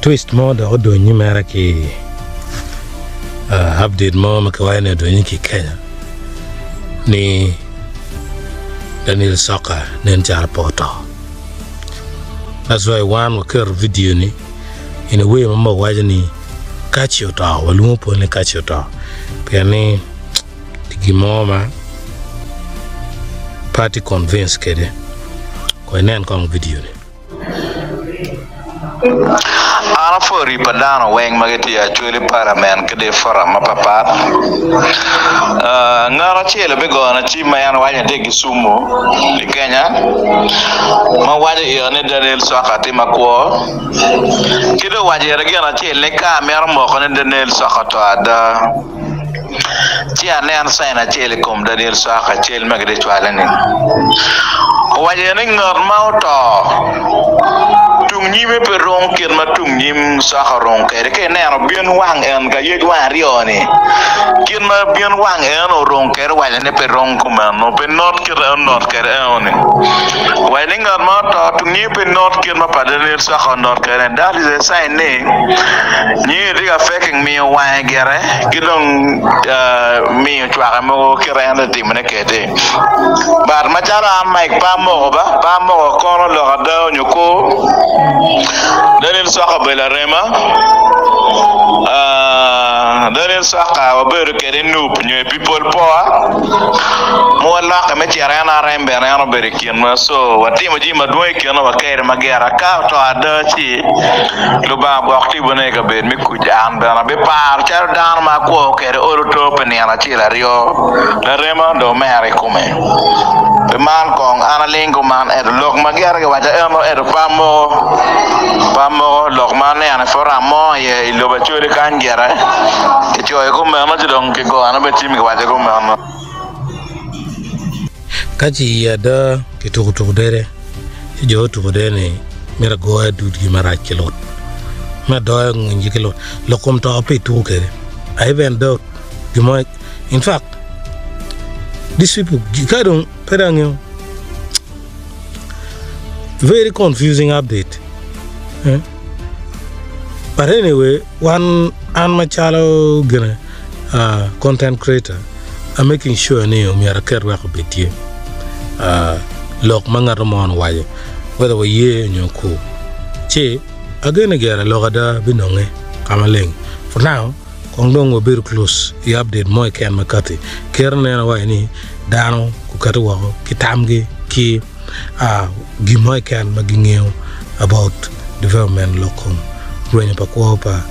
Twist mo dok odonyi mere ki update mo ma kiwaco ni odonyi ki Kenya ni Daniel Soka nen calo pe oto. That's why wan waketo video ni in a way ma moko waco ni Kaci oto, walwongo pol ni Kaci oto pien ni tye gin mo ma pe atye convince kwede. Kong inen kong video ni. An apwori pa dano weng ma gitye i Acholi Parliament ki dye forum mapapat. Ngat acel obigona cim ma en waco ni tye i Kisumu i Kenya ma waco ire ni Daniel Soka tye makwo ki dong owaco ire gin acel ni ka amito moko ni Daniel Soka oto ada. Ci anen cain acel i kom Daniel Cwaka, cal ma gitye cwale-ni. Owaco iye ni ngat ma oto tung nyime pe rung kit ma tung nyim Cwaka orung kwede. Ka ineno bin wang en ka yec wang aryo-ni, kit ma bin wang en orung kwede owaco ni pe rung kumeno, pe not kit ma en onot kwede enoni. Owaco ni ngat ma oto tung nyime pe not kit ma pa Daniel Cwaka onot kwede. That is a sign ni Nyinge tye ka faking miyo wange gire ki dong miyo cwake mogo kite en tye timone kede. But macalo an Mike pe amoko ba, pe amoko kono lok ada onyo kur. Daniel Soka obedo larema, Daniel Soka wabedo kede i nup nyo i people power ma waloke me cito NRM bene en obedo i kinwa so watimo jami madwong i kinwa wakere magera ka oto ada ci Lubanga gwok tibone i kabed me kuc. An bene abiparo calo dano ma akwo kwede olo to pi nino acel aryo, larema dong omera i kome. Pi man kong an aling kuman, ento lok ma gire giwaca eno, ento pe amoko, pe amoko lok ma aneno i foram mo aye i lobo Acholi kany gire kicoyo kumeno ci dong kigona bene cim kiwaco kumeno. Ka ci i ada kituko tuko dede, ci jo otuko dede ni myero agoye adudgi marac ki lut, me adoyo ngwingi ki lut, lok kom to pe ituko kede. I even doubt gin mo, in fact these people ka dong pe dong angeyo very confusing update eh? But anyway wan an macalo gine content creator I'm making sure ni omyero aket wek obed tye lok ma ngat mo owaco whether waye nyo ku ci ageno gire lok ada binonge ka maleng for now kong dong wabedo close i update mo keken ma kati kit aneno waci ni dano gukati woko ki tamgi ki gin mo keken ma gingeyo about development lok kom rwenyo pa kwo pa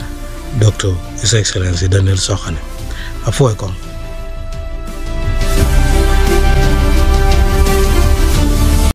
Doktor His Excellency Daniel Soka ni. Apwoyo kong.